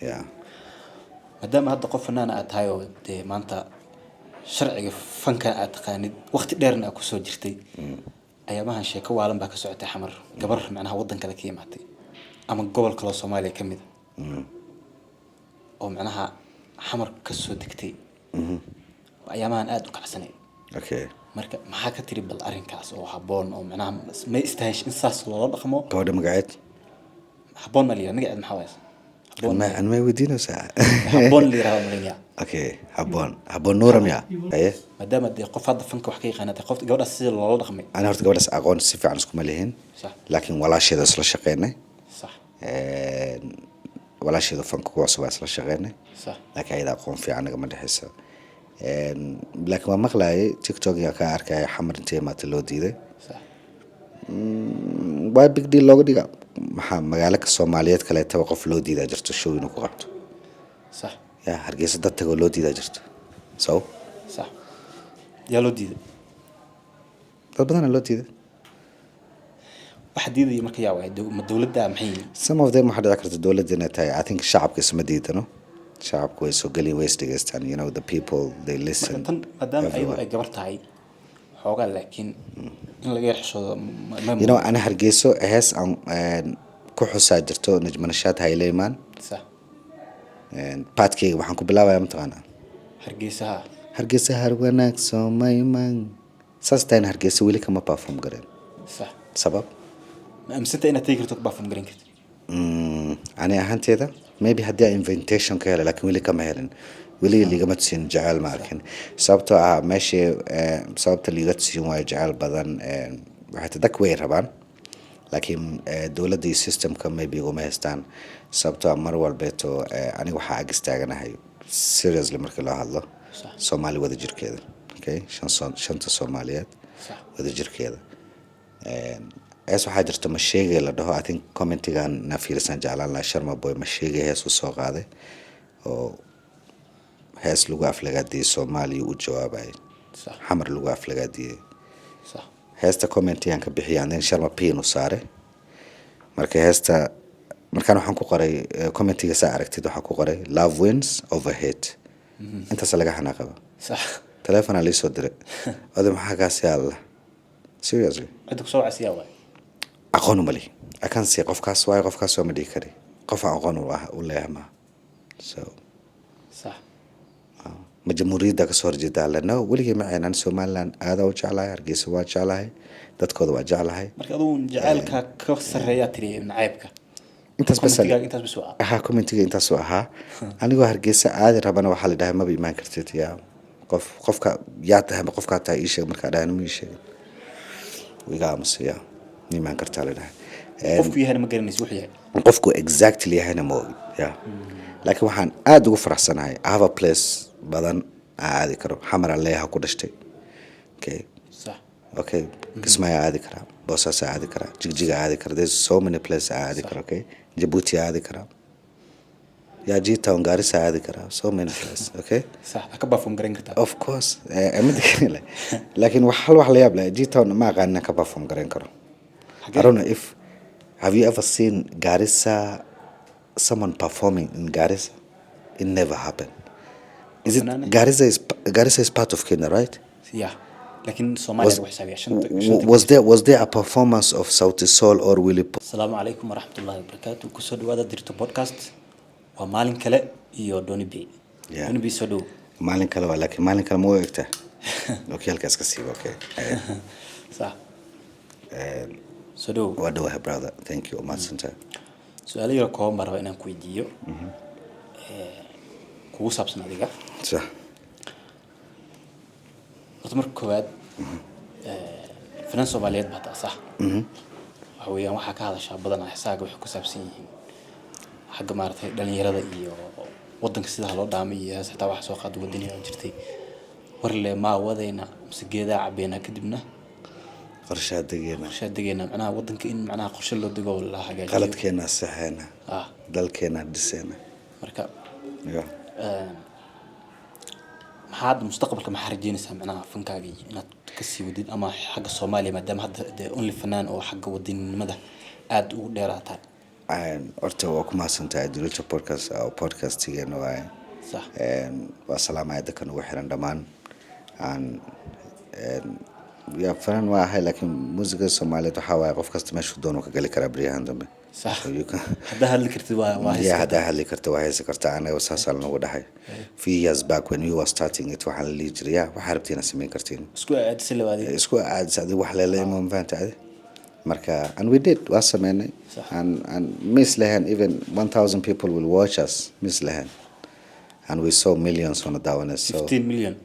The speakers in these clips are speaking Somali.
Yeah. Maadaama hadda qof fanaan aad tahay oo dee maanta sharciga fanka aad taqaanid, waqti dheerna aad kusoo jirtay, ayaamahan sheeko waalan baa ka socotay Xamar. Gabar macnaha waddan kale ka imaatay ama gobol kaloo Soomaaliya ka mid a oo macnaha Xamar kasoo degtay ayaamahan aada u kacsanay. Marka maxaa ka tiri bal arrinkaas oo habboon oo macnaha ma istaahish in saas loola dhaqmo? Gabadha magaceed? Habboon ma la yidhaha? Magaceed maxaa waayse? Habboon. Ma an may weydiinaysaa? Habboon la yidhahda malinyaa. Okay, Habboon, Habboon Nuura miya? Haye. Maadaama dee qof hadda fanka wax ka yaqaana qof gabadhaas sida loola dhaqmay. Ani horta gabadhaas aqoon si fiican iskuma lihin, laakiin walaasheeda isla shaqeynay. Walaasheeda fanka ku cusub waa isla shaqeynay, laakiin ayada aqoon fiican nagama dhexeyso. Laakiin waa maqlayay, TikTok yaa ka arkaya, Xamar intee imaata loo diiday. Waa big deal looga dhiga. Maxaa magaalo ka Soomaaliyeed kaleetaba qof loo diidaa jirto show inuu ku qabto? Ya Hargeysa dad tagoo loo diidaa jirto, so Sax, yaa loo diiday? Dad badana loo diiday. Waxa diidaya marka yaa waay? Ma dowladda maxay? Some of them waxaa dhici karta dowladda inay tahay. I think shacabka isma diidano, shacabku way soo gelin, way isdhegeystaan. The people, they listen. Marka tan maadaama ayadu everyone. ay gabar tahay xoogaa, laakiin in laga yar xishoodo Ana Hargeyso hees aan ku xusaa jirto, Najmanashaad Hayleiman. Baadkeyga waxaan ku bilaabaya, mataqaanaa? Hargeysaha. Hargeysa har wanaag soomayman saas tahan. Hargeysa weli kama perform gareen. Sabab? Ma aaminsanta inaad tegi karto, ku perform garan karto? Ani ahaanteeda maybe haddii aan invitation ka helay, laakiin weli kama helin, weli ligama tusin jecel, ma arkin. Sababtoo ah meeshii sababta liiga tusin waayo jecel badan waxay tahay dadka way rabaan, laakiin dowladda iyo systemka maybe iguma haystaan, sababtoo ah mar walbeeto aniga waxaa ag istaaganahay, seriously markii loo hadlo, Soomaali wada jirkeeda. Okay, shanta Soomaaliyeed wada jirkeeda. Hees waxaa jirta Masheegay la dhaho. I think commentigan na fiirsan jeclaan lahaa. Sharma Boy Masheegay hees u soo qaaday oo hees lagu aflagaadiyey Soomaaliya u jawaabayay, Xamar lagu aflagaadiyey. Heesta commentigan ka bixiyay and then Sharma pin u saaray. Marka heesta markaan waxaan ku qoray commentiga, saa aragtid, waxaan ku qoray "Love wins over hate." Intaas laga xanaaqaba. Telefonaa liisoo diray: "Oday, maxaa kaasi yaalla?" Seriously. Cidda kusoo wacaysa yaa waay? Aqoon uma lihi. I can't say qofkaas waayo, qofkaas waa ma dhihi kari. Qof aan aqoon u ah u leeyahay maaha, so ma jamhuuriyadda kasoo horjeedaa le? No, weligay ma ceenan. Somaliland aadaa u jeclahay, Hargeysa waa jeclahay, dadkooda waa jeclahay. Marka adugu jacaylka ka sarreeyaa tiri nacaybka. Intaas bas. Commentigaaga intaas bas waa? Ahaa, commentiga intaasuu ahaa. Anigoo Hargeysa aadi rabana waxaa la dhahay maba imaan kartid. Yaa qof qofka yaa tahay? Ma qofkaa tahay? Ii sheeg. Markaa dhahay ma ii sheegin, iga aamusay. Yaa ma imaan kartaa la dhahay. Qofku yahayna ma garanaysa wuxuu yahay. Qofku exactly yahayna ma ogin ya, laakiin waxaan aada ugu faraxsanahay I have a place badan aan aadi karo. Xamar aan leeyaha ku dhashtay, okay? Okay, Kismaayo aadi karaa, Boosaaso aadi karaa, Jigjiga aadi karaa. There's so many places aan aadi karo. Okay, Jabuuti aadi karaa, yaa G-Town, Garissa aadi karaa, so many places, okay? Sax, ka perform garan kartaa. Of course. Mida kale laakiin wax hal wax la yaab leh, G-Town ma aqaan inaan ka perform garan karo. I don't know if have you ever seen Garissa, someone performing in Garissa? It never happened. Is it Fanaane? Garissa is part of Kenya, right? Ya, laakiin Soomaaliya lagu xisaabiya shanta shanta. Was there a performance of Sauti Sol or Willy Paul? Asalaamu calaykum waraxmatullaahi wabarakaatu. Kusoo dhawaada Dirto Podcast. Waa maalin kale iyo Doni B. Doni B, soo dhow. Maalin kale waa, laakiin maalin kale ma u egtaa? Okay, halkaas ka siiba. Okay. Sax, soo dhow. Waa dhawahay, brother, thank you, mahadsantahay. Su-aalo yaro kooban baan rabaa inaan ku weydiiyo kugu saabsan adiga. Horta marka koowaad, fanaan Soomaaliyeed baa taa, sax? Waxa weeyaan waxaa ka hadashaa badanaa heesaaga waxay ku saabsan yihiin xagga maaragtay dhalinyarada iyo wadanka sidaa loo dhaamay iyo hees xitaa waxaa soo qaada wadaniga oo jirtay warle maa wadayna mise geedaa cabeynaa kadibna qorshaa degeena. Qorshaa degeena, macnaha wadanka in macnaha qorshe loo dego oo la hagaajiyo. Qaladkeena saxeena, dalkeena dhiseena. Marka maxaa hadda mustaqbalka maxaa rajeynaysaa, macnaha fankaaga iyo inaad kasii wadid ama xagga Soomaaliya, maadaama hadda dee only fanaan oo xagga wadaninimada aada ugu dheeraataan? Horta waa ku mahadsantahay Duleja Podcast oo podcastigeena waaye. Waa salaamaya dadka nugu xiran dhammaan. Aan ya fanaan waa ahay, laakiin muusiga Soomaaliyeed waxaa waaye qof kasta meeshuu doono ka geli karaa beryahan dambe. So you can Haddaa hadli kartid waa Yeah, heesi. Haddaa hadli karta waa heesi kartaa. Anaga saasaa lanogu dhahay few years back when you were starting it. Waxaa la dhihi jiray, ya, waxaa rabtiin inaad samayn kartiin. Isku aadisa labaadii. Isku aadis adi wax leela imo, ma fahanta adi? Marka and we did, waa sameynay. And miss lehen even 1000 people will watch us, miss lehen, and we saw millions on daawanay, so 15 million.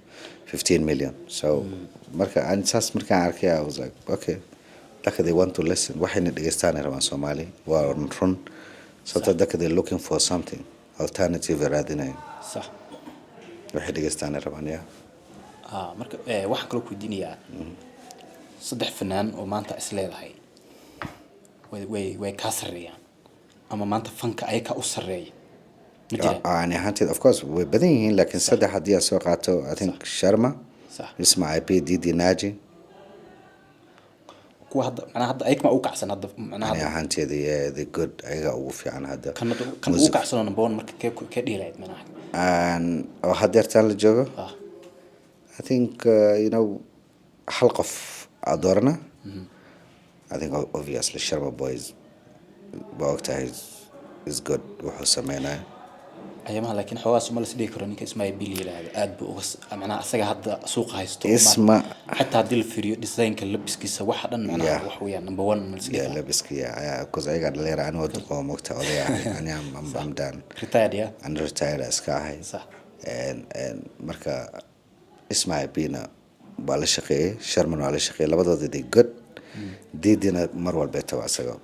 15 million. So marka and saas markaan arkay, I was like, okay, dadka they want to listen, waxayna dhegeystaan ay rabaan. Soomaali waa run, sababta dadka they looking for something alternative ay raadinayan. Waxay dhegeystaan ay rabaan, yeah. Ah, marka waxaan kaloo ku weydiinayaa saddex fanaan oo maanta is leedahay way kaa sarreeyaan ama maanta fanka ayakaa u sarreeya, ma jiraan? Ani ahaanteed, of course way badan yihiin, laakiin saddex haddii aan soo qaato, I think Sharma, Isma IP, Didi Naji. Kuwa hadda macnaha hadda ayakma ugu kacsan hadda macnaha Ani hadda? ahaanteeda, yeah, the good, ayaga ugu fiican hadda. Kan hadda kan ugu kacsan oo number one marka kee dhihi lahayd macnaha? Oo hadeertaan la joogo? Ah. I think hal qof aa doorana. I think obviously Sharma Boys, waa ogtahay, is good wuxuu sameynaya. Ayamaha laakiin xoogaa suma las dhihi karo ninka Ismail Bil yiraahdo aad buu uga macnaha asaga hadda suuqa haysto oo xataa haddii la fiiriyo designka labiskiisa waxa dhan macnaha wax weeyaan number one ma las dhihi Yeah. karo. Labiska, yeah, because ayaga dhalinyara, ani waa duqoo, mogta, oday ahay ani. I'm done. Retired, yeah. An retired iska ahay. And marka Ismail Bina waa la shaqeeyey, Sharman waa la shaqeeyey, labadooda they good. Didina mar walbeetaba asaga,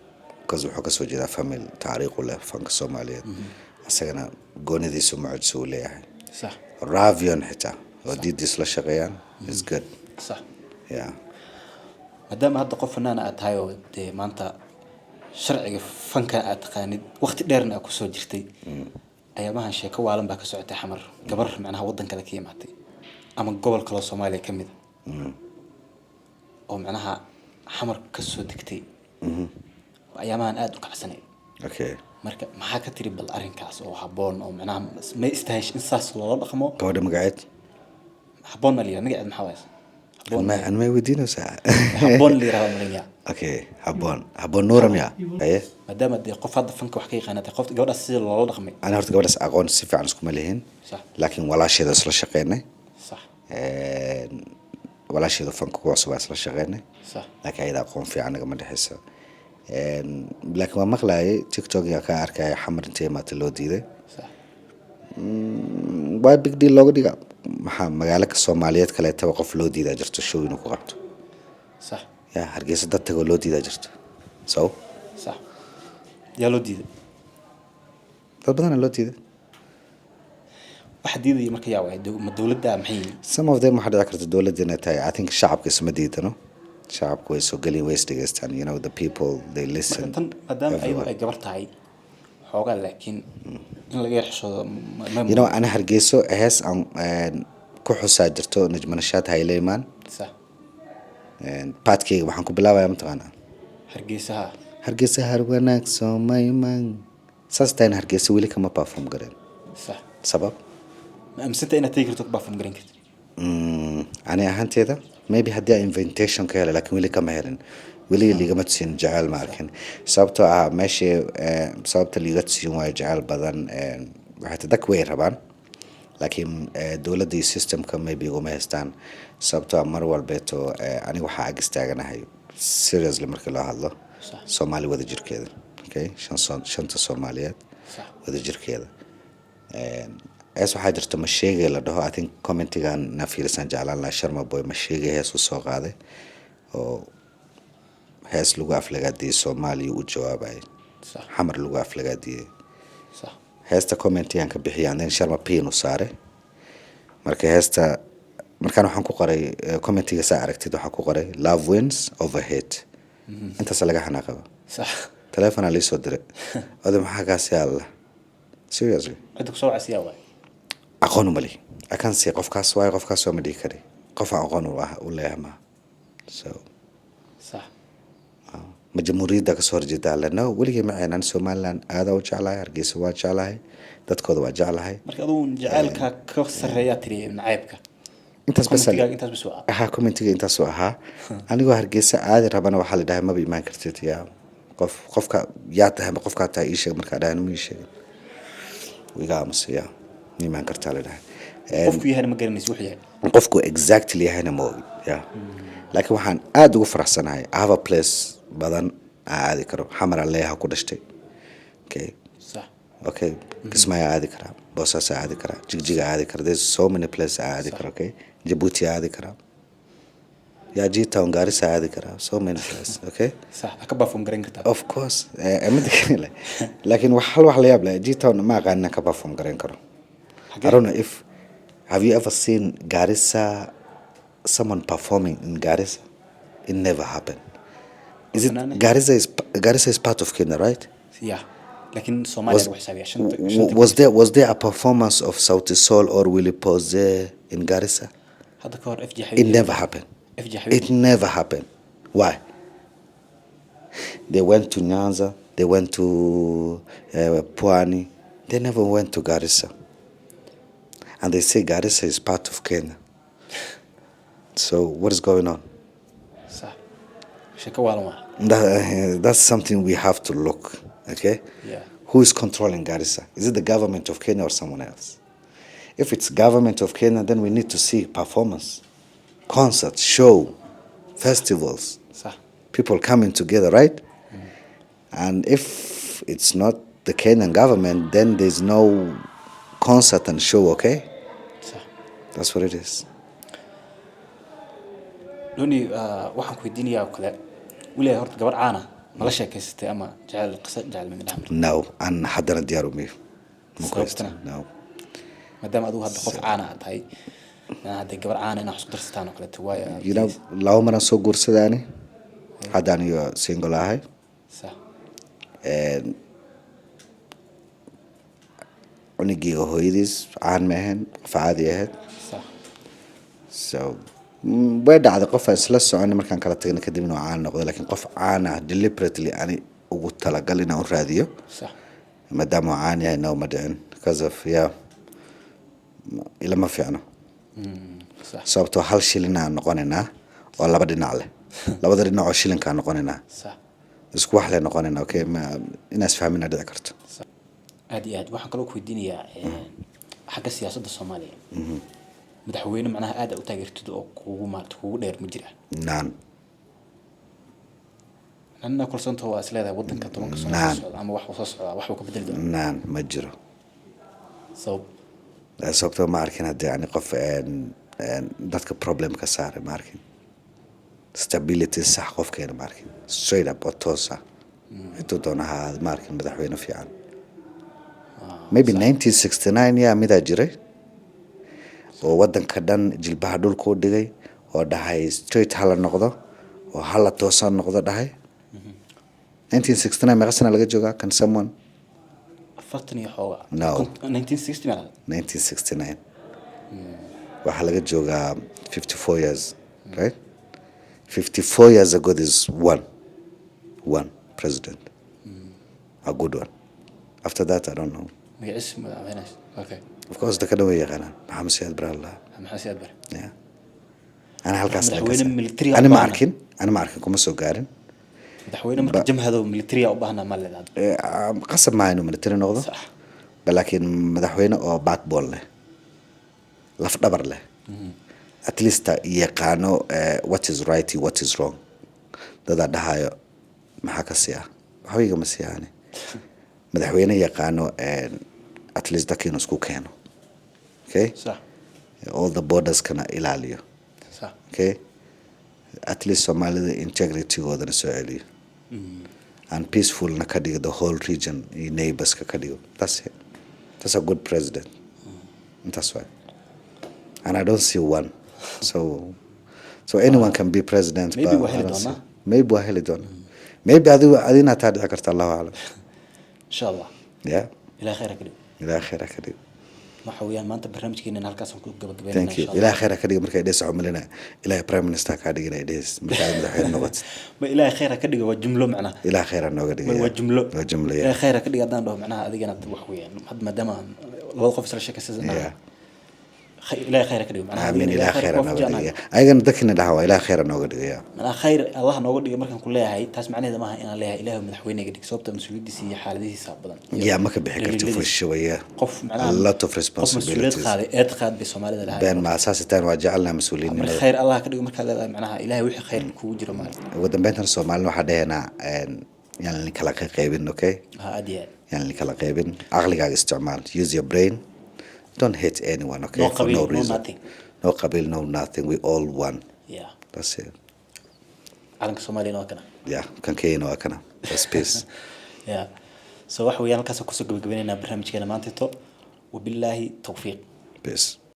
because wuxuu kasoo jeedaa family taariikh u leh fanka Soomaaliyeed, asagana goonidiisu mucjiso uu leeyahay. Ravion xitaa oo Didiis la shaqeeyaan is good. Yeah. Maadaama hadda qof fanaana aad tahay oo dee maanta sharciga fanka aad taqaanid, waqti dheerna aad kusoo jirtay, ayaamahan sheeko waalan baa ka socotay Xamar, gabar macnaha waddan kale ka imaatay ama gobol kaloo Soomaaliya ka mid a oo macnaha Xamar ka soo degtay ayaamahan aada u kacsanay. Marka maxaa ka tiri bal arrinkaas oo habboon oo macnaha ma istahish in saas loola dhaqmo? Gabadha magaceed? Habboon ma la yidhaha magaceed? Maxaa waay Habboon? An may weydiinaysaa? Habboon la yidhahda malaya. Okay, Habboon, Habboon Nuuram ya haye. Maadaama dee qof hadda fanka wax ka yaqaana dee qof gabadhaas sida loola dhaqmay. Ani horta gabadhaas aqoon si fiican iskuma lihin, laakiin walaasheeda isla shaqeynay. Walaasheeda fanka ku cusub isla shaqeynay, laakiin ayada aqoon fiican nagama dhexeyso. Laakiin waa maqlayay, TikTok yaa ka arkaya, Xamar intee imaata loo diiday. Waa big deal looga dhiga. Maxaa magaalo ka Soomaaliyeed kaleetaba qof loo diidaa jirto show inuu ku qabto? Ya, Hargeysa dad tagoo loo diidaa jirto, so Sax, yaa loo diiday? Dad badana loo diiday. Waxa diidaya marka yaa waay? Ma dowladda maxay? Some of them waxaa dhici karta dowladda inay tahay. I think shacabka isma diidano, shacabku way soo gelin, way isdhegeystaan. The people, they listen. Marka tan maadaama ayadu Everyone. ay gabar tahay xoogaa, laakiin in laga yar xishoodo Ana Hargeyso hees aan ku xusaa jirto, Najmanashaad Hayleiman. Baadkeyga waxaan ku bilaabaya, mataqaanaa? Hargeysaha. Hargeysa har wanaag soomayman saas tahan. Hargeysa weli kama perform gareen. Sabab? Ma aaminsanta inaad tegi karto, ku perform garan kartid? Ani ahaanteeda, maybe haddii aan invitation ka helay, laakiin weli kama helin, weli ligama tusin jecel, ma arkin. Sababtoo ah meeshii sababta liiga tusin waayo jecel badan waxay tahay dadka way rabaan, laakiin dowladda iyo systemka maybe iguma haystaan, sababtoo ah mar walbeeto aniga waxaa ag istaaganahay, seriously markii loo hadlo, Soomaali wada jirkeeda. Okay, shanta Soomaaliyeed wada jirkeeda. Hees waxaa jirta ma sheegay la dhaho. I think commentigan na fiirisan jeclaan lahaa. Sharma Boy ma sheegay hees uu soo qaaday oo hees lagu aflagaadiyey Soomaaliya u jawaabayay, Xamar lagu aflagaadiyey. Heesta commentigan ka bixiya and then Sharma pin u saaray. Marka heesta markaan waxaan ku qoray commentiga, saa aragtid, waxaan ku qoray "Love wins over hate." Intaas laga xanaaqaba. Telefonaa liisoo diray, oday, maxaa kaas yaalla? Seriously. Cidda kusoo wacsiyaa waay? Aqoon uma lihi. I can't say qofkaas waayo, qofkaas waa ma dhihi kari. Qof aan aqoon u ah u leeyahay maaha, so. Ma jamhuuriyadda kasoo horjeedaa le? No, weligay ma ceenan. Somaliland aadaa u jeclahay, Hargeysa waa jeclahay, dadkooda waa jeclahay. Marka adigu jacaylka ka sarreeyaa tiri nacaybka. Intaas bas. Commentigaaga intaas bas waa. Ahaa, commentiga intaasuu ahaa. Anigoo Hargeysa aadi rabana waxaa la dhahay, "Maba imaan kartid." Yaa qof qofka yaa tahay? Ma qofkaa tahay? Ii sheeg. Markaa dhahan, ma ii sheegin. Wuu iga aamusay. Yaa ma imaan kartaa la dhahay. Qofku yahayna ma garanaysa wuxuu yahay. Qofku exactly yahayna ma ogi ya, laakiin waxaan aada ugu faraxsanahay I have a place badan aan aadi karo. Xamar aan leeyaha ku dhashtay, okay? Sax. Okay, Kismaayo aadi karaa, Boosaaso aadi karaa, Jigjiga aadi karaa. There's so many places aan aadi karo, okay? Jabuuti aadi karaa, yaa G-Town, Garissa aadi karaa, so many places, okay? Sax, ka perform garan kartaa. Of course. Mida kale laakiin wax hal wax la yaab leh, G-Town ma aqaan inaan ka perform garan karo. I don't know if have you ever seen Garissa, someone performing in Garissa? It never happened. Is it? Fanaane? Garissa is part of Kenya, right? Ya, laakiin Soomaaliya lagu xisaabiya shanta shanta. Was there a performance of Sauti Sol or Willy Pose in Garissa? Hadda ka hor FJ. It never happened. FJ. It never happened. Why? They went to Nyanza, they went to Pwani, they never went to Garissa. And they say Garissa is part of Kenya. So what is going on? Sax, sheeko waalan waa. That's something we have to look, okay? Yeah. Who is controlling Garissa? Is it the government of Kenya or someone else? If it's government of Kenya, then we need to see performance, concerts, show, festivals, sax people coming together, right? And if it's not the Kenyan government, then there's no concert and show, okay? Sax. That's what it is. Doni, waxaan ku weydiinayaa oo kale, weligaa horta gabar caana mala sheekaysatay ama jecel, qiso jecel mid dhex martay? No, and haddana diyaar uma ihi. Ma ku haysto. Sababtana? No. Maadaama adigu hadda qof caana aad tahay, macnaha hadday gabar caana inaad wax isku darsataan oo kaleeto waayo. Laba maraan soo guursadaani, hadda anigo single ahay. Sax. Cunugeyga hooyadiis caan ma ahayn, qof caadi ahayd. Sax. So way dhacday qof aan isla soconay, markaan kala tagnay kadib inuu caan noqdo, laakiin qof caan ah deliberately ani ugu talagal inaan u raadiyo sax maadaama uu caan yahay, no, ma dhicin, because of, yeah, ilama fiicno. Sax. Sababtoo hal shilin aan noqonaynaa oo laba dhinac leh, labada dhinac oo shilinkaan noqonaynaa. Sax. Isku wax leh noqonaynaa, okay? Ma inaas fahmina dhici karto. Aad iyo aad. Waxaan kaloo ku weydiinayaa xagga siyaasadda Soomaaliya, madaxweyne macnaha aad u taageertid oo kugu maarata kugu dheer ma jira? Naan. Anna kalsoonta waa is leedahay waddanka 10-ka sano Naan. soo socda ama wax uu soo socdaa wax uu ka bedeli doona? Naan, ma jiro. Sabab? Sababtoo ma arkin haddii yani qof dadka problem ka saaray, ma arkin. Stability sax qofkeena ma arkin, straight up oo toos ah, intuu doona ha ahaado, ma arkin madaxweyne fiican. Maybe 1969 yaa midaa jiray oo wadanka dhan jilbaha dhulka u dhigay oo dhahay straight hala noqdo oo hala toosan noqdo dhahay. 1969 meeqa sana laga joogaa? Can someone? 40 iyo xoogaa. No. 1960 ma? 1969 waxaa laga joogaa 54 years, right? 54 years ago there's one president, a good one. After that, I don't know. Magaciis madaxweynahaas, okay. Of course, dadka dhan way yaqaanaan, Maxamed Siyaad Barre Allah. Maxaa Siyaad Bare? Yeah, ana halkaas la Madaxweyne kasay. Military Ani u ma baahnaa. arkin, ani ma arkin, kuma soo gaarin. Madaxweyne marka jamhado military u baahnaa ma leedahay? Qasab maaha inuu military noqdo. Sax. Ba laakiin madaxweyne oo backbone leh, laf dhabar leh, at least yaqaano what is right iyo what is wrong. Dadaa dhahayo, "Maxaa ka siya?" Waxba igama siyaani. Madaxweyne yaqaano at least dadka inuu isku keeno, okay? Sax. All the borders kana ilaaliyo. Sax. Okay, at least Soomaalida integritygoodana soo celiyo and peacefulna ka dhigo the whole region iyo neighborska ka dhigo. That's it. That's a good president. Intaas waay, and I don't see one. So anyone can be president. Maybe but waa heli I don't see. Doonaa. Maybe waa heli doonaa. Maybe adigu adina taa dhici karta, Allahu aclam. Insha Allah. Yeah. Ilaah khayr ha ka dhigo. Ilaa khayr ha ka dhigo. Waxa weeyaan maanta barnaamijkeena halkaasaan ku gabagabeynana. Thank you. Insha Allah. Ilaah khayr ha ka dhiga. Markay dhees waxaan Ilaahay prime minister kaa dhigin ay dhees marka aad madaxweyne noqotid. Ma Ilaahay khayr ha ka dhigo waa jumlo macnaha. Ilaah khayr ha nooga dhigaya. Waa jumlo. Waa jumlo, yeah. Ilaahay khayr ha ka dhiga haddaan dhaho, macnaha adigana wax weeyaan hadda maadaama labada qof isla sheekaysan, Ilaahay khayr ha ka dhigo macnaha. Aamin. Adigana Ilaah khayr ha ku nooga waafajiyaan. dhigaya, ayagana dadkina dhaha waa Ilaah khayr ha nooga dhigaya. Macnaha khayr Allah nooga dhiga markaan ku leeyahay, taas macnaheeda maaha inaan leeyahay Ilaahay madaxweyneyga dhig, sababta mas-uuliyadiisa iyo xaaladihiisa badan iyo Yeah, ma ka bixi karti for dhaliiladiisa. sure, yeah. Qof macnaha A lot of qof mas-uuliyad responsibilities. qaaday eed qaad bay Soomaalida lahayd. Been ma saasitaan, waa jecelnaha marka mas-uuliyinnimada. Khayr Allah ka dhigo markaad leedahay, macnaha Ilaahay wixii khayr kugu jiro maarata. Ugu dambeyntan Soomaalina waxaa dhehaynaa yaan idin kala qaybin, okay? Ha, aad iyo aad. Yaan idin kala qaybin. Caqligaaga isticmaal, use your brain, don't hate anyone, okay? No For qabiil, no no reason. nothing. No qabiil, no nothing. We all one. That's it. Calanka Soomaaliyana waa kana. Yeah, kan Kenya waa kana. That's peace. Yeah, so waxa weeyaan halkaasaan kusoo gabagabaynaynaa barnaamijkeena maantito. Wabilaahi tawfiiq. Peace.